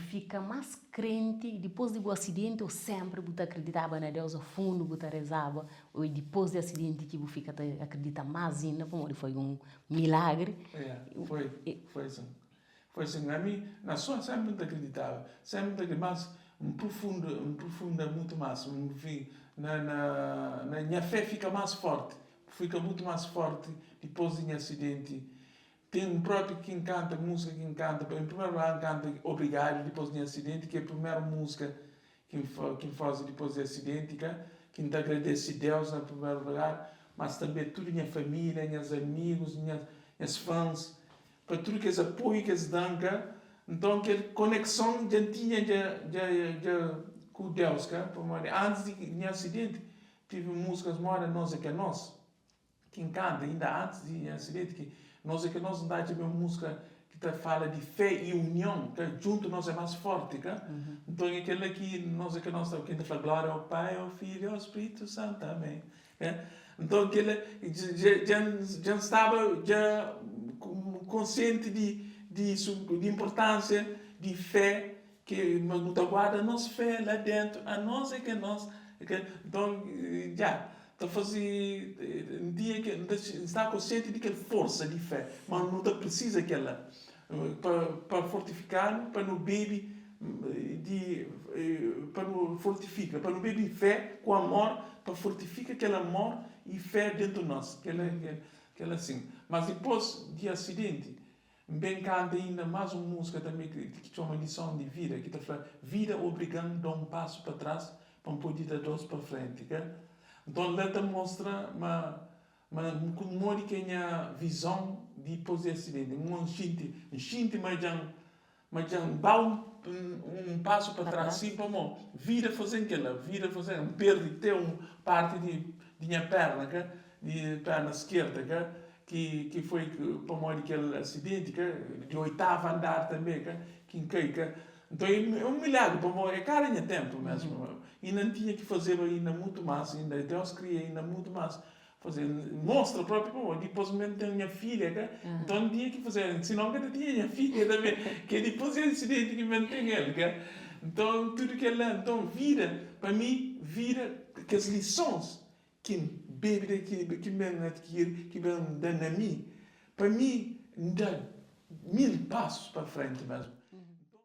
fika más krenti dipôs di bu asidenti ô sénpri bu ta akriditaba na Deus a fundu, bu ta rezaba ô é dipôs di asidenti ki bu fika ta akridita más inda pamodi foi un milagri? É, foi, foi sin. Foi sin. Ami, na só sénpri N ta akriditaba, sénpri N ta akriditaba, mas N prufunda, N prufunda mutu más, N fi, na, na, na nha fé fika más fórti, fika mutu más fórti dipôs di nha asidenti. Ten un propi ki N kanta, múzika ki N kanta, en primeru lugar N kanta Obrigadu dipôs di nha asidenti, ki é primeru múzika ki N ki N faze dipôs di asidenti, ka, ki N ta agradese Deus na primeru lugar, mas tanbe tudu nha família, nhas amigus, nha nhas fãs, pa tudu kes apoiu ki es da-m, ka. Nton kel konekson dja N tinha dja dja dja ku Deus, ka, pamodi antis di nha asidenti tive múzikas moda Nos é ke Nos. Ki N kanta inda antis di nha asidenti ki nos é ke nos N ta atxa ben un múzika ki ta fala di fé i union ka djuntu nos é más forti ka nton é kel-la ki nos é ke nos ta ki N ta fla glória ao Pai ao Filho ao Spritu Santu amén ka nton kel-la dja dja dja N staba dja konsienti di di di inpurtánsia di fé ki ma nu ta guarda nos fé la dentu anos é ke nos ka nton dja Ta faze un dia ki N ta sta konsienti di kel forsa di fé, ma nu ta prisiza kel-la pa fortifika-nu, pa nu bebe di pa nu fortifika, pa nu bebe fé ku amor, pa fortifika kel amor i fé dentu nos. Kel-la kel-la sin. Mas dipôs di asidenti, N ben kanta inda más un múzika tanbê ki txoma Lison di Vida, ki ta fla, Vida obriga-m da un pasu pa tras pa N pode da dos pa frenti. Ka? Nton, la ta mostra ma ma modi ki é nha vizon dipôs di asidenti. N xinti N xinti ma dja N ma dja N ba un un pasu pa tras, sin pamó vida faze-m kel-la, vida faze-m. N perde te un parti di di nha perna, ka? Di perna skerda, ka? Ki ki foi pamodi kel asidenti ka di oitava andar tanbe ka ki N kai ka. Nton é un milagri pamodi é ka era nha tenpu mesmu. Inda N tinha ki fazeba inda mutu mas inda Deus kria inda mutu mas faze. N mostra propi pamodi dipos mi N ten nha filha ka nton N tinha ki faze sinon N ka ta tinha nha filha tanbe ke dipos di asidenti ki mi N ten el ka. Nton tudu kel-la nton vida pa mi vida kes lisons Ki N bebe da ki ki ben adkiri, ki ben da na mi, pa mi N da mil pasus pa frenti mesmu.